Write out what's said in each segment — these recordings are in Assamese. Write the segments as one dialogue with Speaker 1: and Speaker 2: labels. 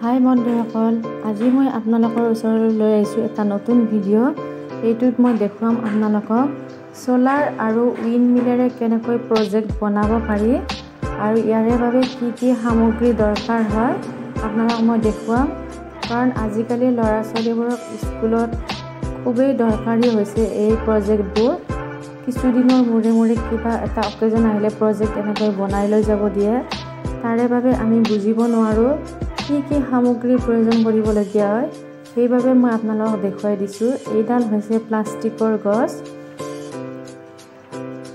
Speaker 1: হাই বন্ধুসকল, আজি মই আপোনালোকৰ ওচৰলৈ লৈ আহিছোঁ এটা নতুন ভিডিঅ'। এইটোত মই দেখুৱাম আপোনালোকক চ'লাৰ আৰু উইণ্ড মিলেৰে কেনেকৈ প্ৰজেক্ট বনাব পাৰি আৰু ইয়াৰে বাবে কি কি সামগ্ৰী দৰকাৰ হয় আপোনালোকক মই দেখুৱাম। কাৰণ আজিকালি ল'ৰা ছোৱালীবোৰক স্কুলত খুবেই দৰকাৰী হৈছে এই প্ৰজেক্টবোৰ। কিছুদিনৰ মূৰে মূৰে কিবা এটা অকেজন আহিলে প্ৰজেক্ট এনেকৈ বনাই লৈ যাব দিয়ে। তাৰে বাবে আমি বুজিব নোৱাৰোঁ কি কি সামগ্ৰীৰ প্ৰয়োজন কৰিবলগীয়া হয়, সেইবাবে মই আপোনালোকক দেখুৱাই দিছোঁ। এইডাল হৈছে প্লাষ্টিকৰ গছ,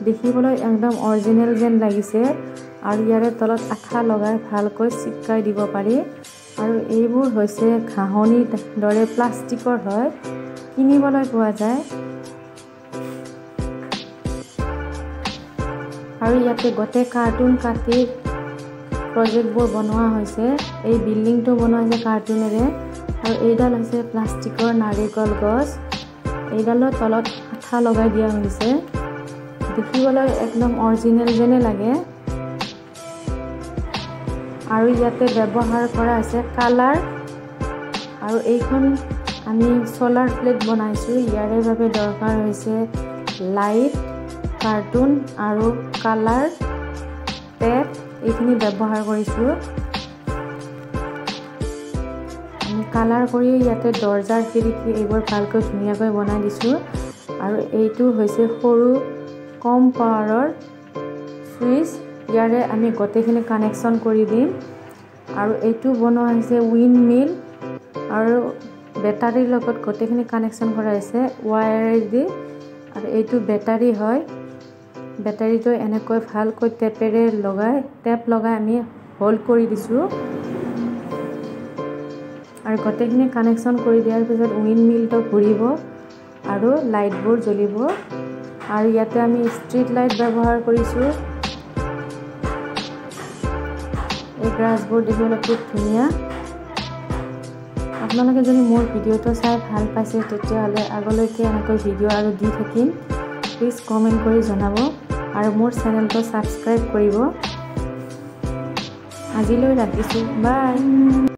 Speaker 1: দেখিবলৈ একদম অৰিজিনেল যেন লাগিছে আৰু ইয়াৰে তলত আঠা লগাই ভালকৈ চিপকাই দিব পাৰি। আৰু এইবোৰ হৈছে ঘাঁহনিৰ দৰে প্লাষ্টিকৰ হয়, কিনিবলৈ পোৱা যায়। আৰু ইয়াতে গোটেই কাৰ্টুন কাটি প্ৰজেক্টবোৰ বনোৱা হৈছে। এই বিল্ডিংটো বনোৱা হৈছে কাৰ্টুনেৰে। আৰু এইডাল হৈছে প্লাষ্টিকৰ নাৰিকল গছ, এইডালৰ তলত আঠা লগাই দিয়া হৈছে, দেখিবলৈ একদম অৰিজিনেল যেনে লাগে। আৰু ইয়াতে ব্যৱহাৰ কৰা হৈছে কালাৰ। আৰু এইখন আমি চ'লাৰ প্লেট বনাইছোঁ, ইয়াৰে বাবে দৰকাৰ হৈছে লাইট, কাৰ্টুন আৰু কালাৰ, টেপ, এইখিনি ব্যৱহাৰ কৰিছোঁ। আমি কালাৰ কৰি ইয়াতে দৰ্জাৰ খিৰিকী এইবোৰ ভালকৈ ধুনীয়াকৈ বনাই দিছোঁ। আৰু এইটো হৈছে সৰু কম পাৱাৰৰ চুইচ, ইয়াৰে আমি গোটেইখিনি কানেকশ্যন কৰি দিম। আৰু এইটো বনোৱা হৈছে উইণ্ড মিল আৰু বেটাৰীৰ লগত গোটেইখিনি কানেকশ্যন কৰা হৈছে ৱায়াৰেদি। আৰু এইটো বেটাৰী হয়, বেটাৰীটো এনেকৈ ভালকৈ টেপেৰে লগাই টেপ লগাই আমি হোল্ড কৰি দিছোঁ। আৰু গোটেইখিনি কানেকশ্যন কৰি দিয়াৰ পিছত উইণ্ড মিলটো ঘূৰিব আৰু লাইটবোৰ জ্বলিব। আৰু ইয়াতে আমি ষ্ট্ৰীট লাইট ব্যৱহাৰ কৰিছোঁ। এই গ্ৰাছবোৰ দেখিবলৈ খুব ধুনীয়া। আপোনালোকে যদি মোৰ ভিডিঅ'টো চাই ভাল পাইছে তেতিয়াহ'লে আগলৈকে এনেকৈ ভিডিঅ' আৰু দি থাকিম। প্লিজ কমেণ্ট কৰি জনাব আৰু মোৰ চেনেলটো ছাবস্ক্ৰাইব কৰিব। আজিলৈ ৰাখিছোঁ, বাই।